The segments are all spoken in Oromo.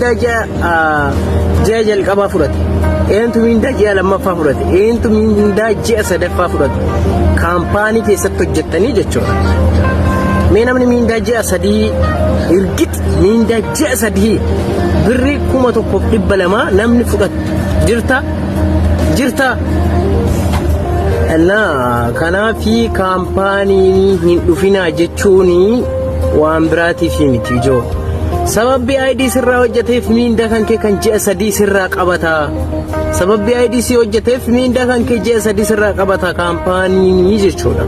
miindaa ji'a jalqabaa fudhate? Eentu miindaa ji'a lammaffaa fudhate? Eentu miindaa ji'a sadaffaa fudhate? Kaampaanii keessatti hojjettanii jechuudha. Mee namni miindaa ji'a 3 irgit miindaa ji'a 3 birrii 1200 namni fudhatu jirta? Jirta? Innaa kanaafi kaampaaniin hin dhufinaa jechuun waan biraatiif miti ijoo. Sababbi ID sirraa hojjeteef miindaa kan kee kan ji'a 3 sirraa qabata. Sababbi ID si hojjeteef miindaa kan kee ji'a 3 sirraa qabata kaampaaniin jechuudha.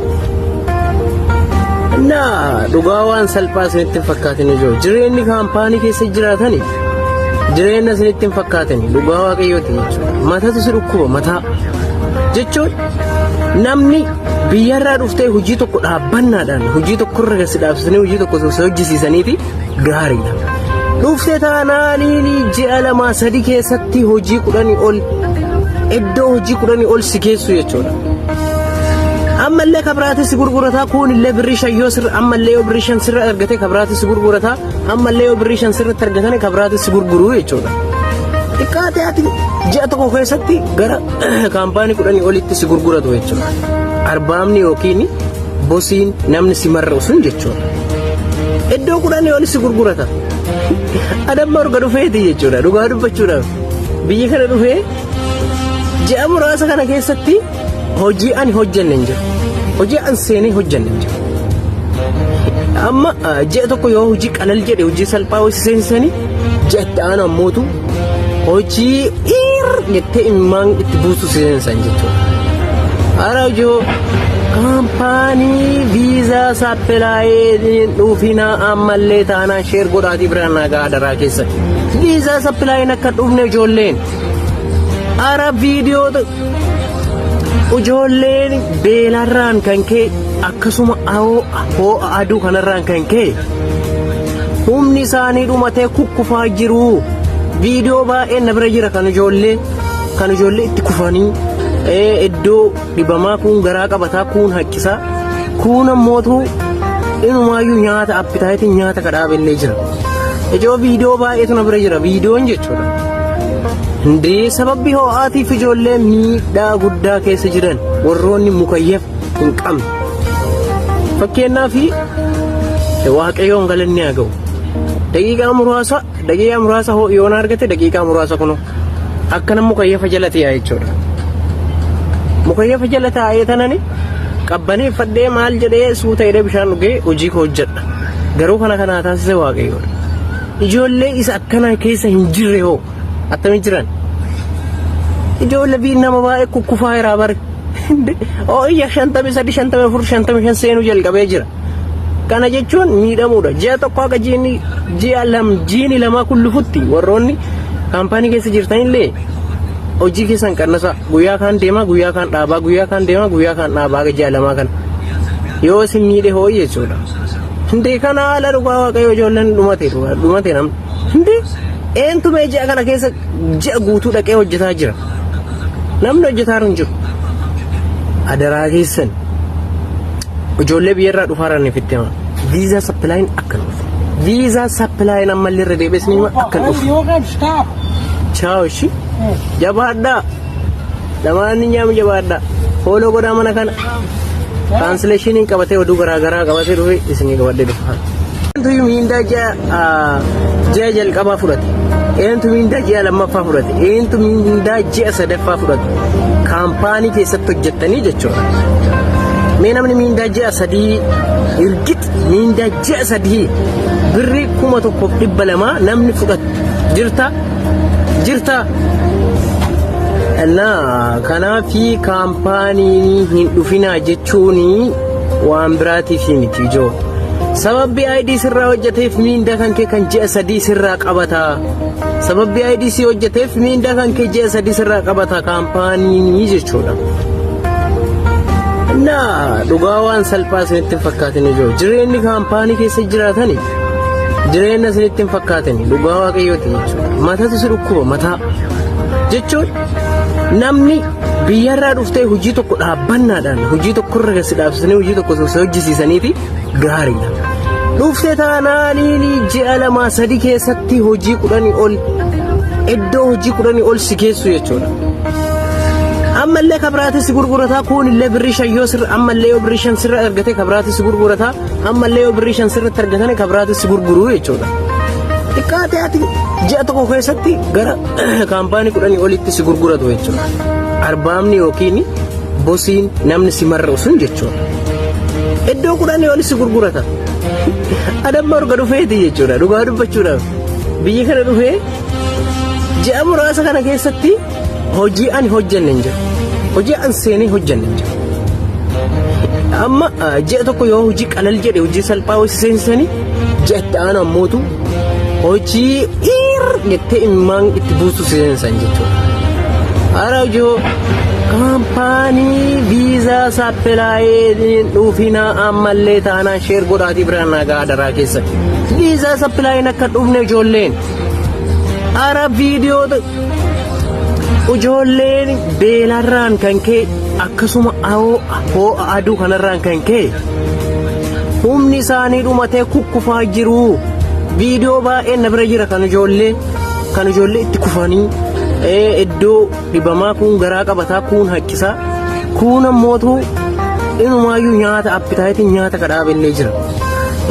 Innaa dhugaa waan salphaa isinitti hin fakkaatin ijoo. Jireenyi kaampaanii keessa jiraatani jireenya isinitti hin fakkaatin, dhugaa Waaqayyooti jechuudha. Matatu si dhukkuba mataa jechuun namni biyyarraa dhuftee hojii tokko dhaabbannaadhaan hojii tokkorra gasi dhaabsisanii hojii tokko si hojjisiisaniiti gaariidha. Dhuftee taanaaniin ji'a 2 3 keessatti hojii 10 ol iddoo hojii 10 ol si geessu jechuudha. Ammallee kabiraatti si gurgurataa, kuunillee birrii 5 yoo sirra, ammallee yoo birrii 5 sirra argate kabiraatti si gurgurataa, ammallee yoo birrii 5 sirratti argatan kabiraatti si gurguruu jechuudha. Xiqqaatee ati ji'a tokko keessatti gara kaampaanii 10 olitti si gurguratu jechuudha. Arbaamni yookiin bosiin namni si marra'u sun jechuudha. Iddoo 10 oli si gurgurata. Adamma erga dhufeeti jechuudha, dhugaa dubbachuudhaaf. Biyya kana dhufee ji'a muraasa kana keessatti hojii ani hojjenne hin jiru. Hojii an seenee hojjenne hin jiru. Amma ji'a tokko yoo hojii qalal jedhe, hojii salphaa hojii seensisanii, ji'a itti aanu ammootu hojii dhiir jettee imimmaan itti buusu seensan jechuudha. Hara ijoo kaampaanii visa supplyiin dhufinaa, ammallee taanaan share godhaatii biraan nagaa adaraa keessatti. Visa supplyiin akka dhufne ijoolleen. Ara viidiyoo ijoolleen beelarraan kan ka'e, akkasuma ho'a aduu kanarraan kan ka'e humni isaanii dhumatee kukkufaa jiru. Viidiyoo baay'een na bira jira kan ijoollee itti kufanii iddoo dhibamaa, kun garaa qabataa, kun haqqisaa, kun ammootu inumaayyuu nyaata appetiteiin nyaata kadhaabellee jira. Ijoo viidiyoo baay'eetu na bira jira viidiyoon jechuudha. Hundee sababbi ho'aatiif ijoollee miidhaa guddaa keessa jiran, warroonni مكيف hin qabne. Fakkeenyaaf, Waaqayyoon galanni haa ga'u. Daqiiqaa muraasa yoon argate, daqiiqaa muraasa kunoo akkana مكيف jala ta'a jechuudha. مكيف jala taa'ee tanani qabbaneeffadhee maal jedhee suuta jedhee bishaan dhugee hojii koo hojjedha. Garuu kana kanaa taasise Waaqayyoodha. Ijoollee isa akkana keessa hin jirre hoo attamiin jiran? Ijoollee biyyi nama baay'ee kukkufaa jiraa bari. Ooyya 53, 54, 55 seenuu jalqabee jira. Kana jechuun miidhamuudha. Ji'a tokko akka jiini ji'a lam jiini lama kun lufutti warroonni kaampaanii keessa jirtanillee hojii keessan qannasa, guyyaa kaan deemaa, guyyaa kaan dhaabaa, guyyaa kaan deemaa, guyyaa kaan dhaabaa akka ji'a 2 kana. Yoo isin miidhe hoo jechuudha. Hundee kana haala dhugaa Waaqayyo ijoolleen dhumate dhumate namni. Hundee eentu mee ji'a kana keessa ji'a guutuu dhaqee hojjetaa jira? Namni hojjetaa hin jiru. Adaraa keessan ijoollee biyyarraa dhufaaran ifitti hima. Visa supplyiin akka dhufu. Visa supplyiin ammallee irra deebi'ee isin hima, akka dhufu. Johan, stop. Ciao, ishi. Jabaadhaa. Lamaanni jabaadhaa. Follow godhaa mana kana. Translationiin qabatee oduu garaagaraa qabatee dhufe isinii qabadhee dhufa. Eentu miindaa ji'a jalqabaa fudhate? Eentu miindaa ji'a lammaffaa fudhate? Eentu miindaa ji'a sadaffaa fudhate? Kaampaanii keessatti hojjettanii jechuudha. Mee namni miindaa ji'a 3 irgit miindaa ji'a 3 birrii 1200 namni fudhatu jirta? Jirta? Innaa kanaafi kaampaaniin hin dhufinaa jechuun waan biraatiif miti ijoo. Sababbi ID sirraa hojjeteef miindaa kan kee kan ji'a 3 sirraa qabata. Sababbi ID si hojjeteef miindaa kan kee ji'a 3 sirraa qabata kaampaaniin jechuudha. Innaa dhugaa waan salphaa isinitti hin fakkaatin ijoo. Jireenyi kaampaanii keessa jiraatani jireenya isinitti hin fakkaatin, dhugaa Waaqayyooti jechuudha. Matatu si dhukkuba mataa jechuun namni biyyarraa dhuftee hojii tokko dhaabbannaadhaan hojii tokkorra gasi dhaabsisanii hojii tokko si hojjisiisaniiti gaariidha. Dhufte taanaaniin ji'a 2 3 keessatti hojii 10 ol, iddoo hojii 10 ol si geessu jechuudha. Ammallee kabiraatis si gurgurataa. Kun illee birrii 5 yoo sirra, ammallee yoo birrii 5 sirra argate, kabiraatis si gurgurataa. Ammallee yoo birrii 5 sirratti argatane, kabiraatis si gurguruu jechuudha. Xiqqaatee ati ji'a tokko keessatti gara kaampaanii 10 olitti si gurguratu jechuudha. Arbaamni yookiin bosiin namni si mar'u sun jechuudha. Iddoo 10 oli si gurgurata. Adamma erga dhufeeti jechuudha, dhugaa dubbachuudhaaf. Biyya kana dhufee ji'a muraasa kana keessatti hojii ani hojjenne hin jiru. Hojii an seenee hojjenne hin jiru. Amma ji'a tokko yoo hojii qalal jedhe, hojii salphaa hojii seensisanii, ji'a itti aanu ammootu hojii dhiir jettee immaan itti buusu seensan jechuudha. Hara ijoo kaampaanii visa supplyiin dhufinaa, ammallee taanaan share godhaatii biraan nagaa adaraa keessa. Visa supplyiin akka dhufne ijoolleen. Hara viidiyoo ijoolleen beelarraan kan ka'e, akkasuma ho'a aduu kanarraan kan ka'e, humni isaanii dhumatee kukkufaa jiru. Viidiyoo baay'een na bira jira kan ijoollee itti kufanii, iddoo dhibamaa, kun garaa qabataa, kun haqqisaa, kun ammootu inumaayyuu nyaata appetiteiin nyaata kadhaabellee jira.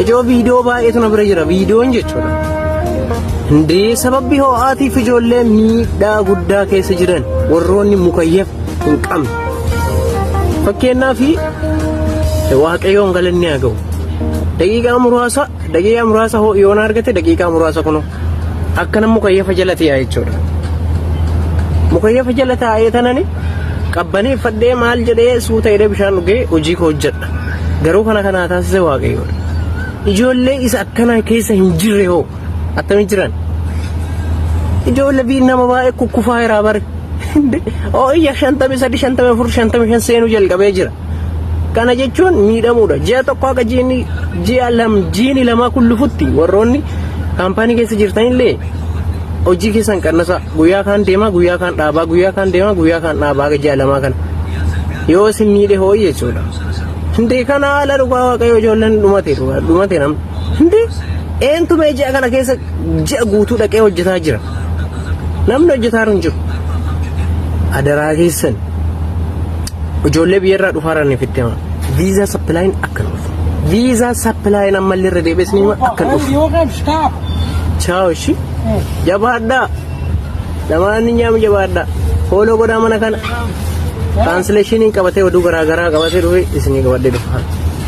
Ijoo viidiyoo baay'eetu na bira jira viidiyoon jechuudha. Indee sababbi ho'aatiif ijoollee miidhaa guddaa keessa jiran, warroonni mukayyaf hin qabne. Fakkeenyaaf, Waaqayyoon galanni haa ga'u. Daqiiqaa muraasa yoon argate, daqiiqaa muraasa kunoo akkana mukayyafa jala ta'a jechuudha. Mukayyafa jala taa'ee tanani qabbaneeffadhee, maal jedhee, suuta jedhee bishaan dhugee hojii koo hojjedha. Garuu kana kanaa taasise Waaqayyoodha. Ijoollee isa akkana keessa hin jirre hoo attamiin jiran? Ijoollee biyyi nama baay'ee kukkufaa jiraa bare. Ooyya 53, 54, 55 seenuu jalqabee jira. Kana jechuun miidhamuudha. Ji'a tokko akka jiini ji'a lam jiini lamaa kun lufutti, warroonni kaampaanii keessa jirtanillee hojii keessan qannasaa. Guyyaa kaan deemaa, guyyaa kaan dhaabaa, guyyaa kaan deemaa, guyyaa kaan dhaabaa, akka ji'a 2 kana. Yoo isin miidhe hoo'i jechuudha. Hindee kana haala dhugaa Waaqayyo, ijoolleen dhumate, dhumate namni. Hindee eentu mee ji'a kana keessa ji'a guutuu dhaqee hojjetaa jira? Namni hojjetaa hin jiru. Adaraa keessan, ijoollee biyyarraa dhufaaran itti hima. Visa supplyiin akka dhufu. Visa supplyiin ammallee irra deebi'ee hima, akka dhufu. Stop. Ciao, ishi. Jabaadhaa. Lamaanni nyaamu jabaadhaa. Follow godhaa mana kana. Translationiin qabatee, oduu garaa garaa qabatee dhufe isinii qabadhee dhufa.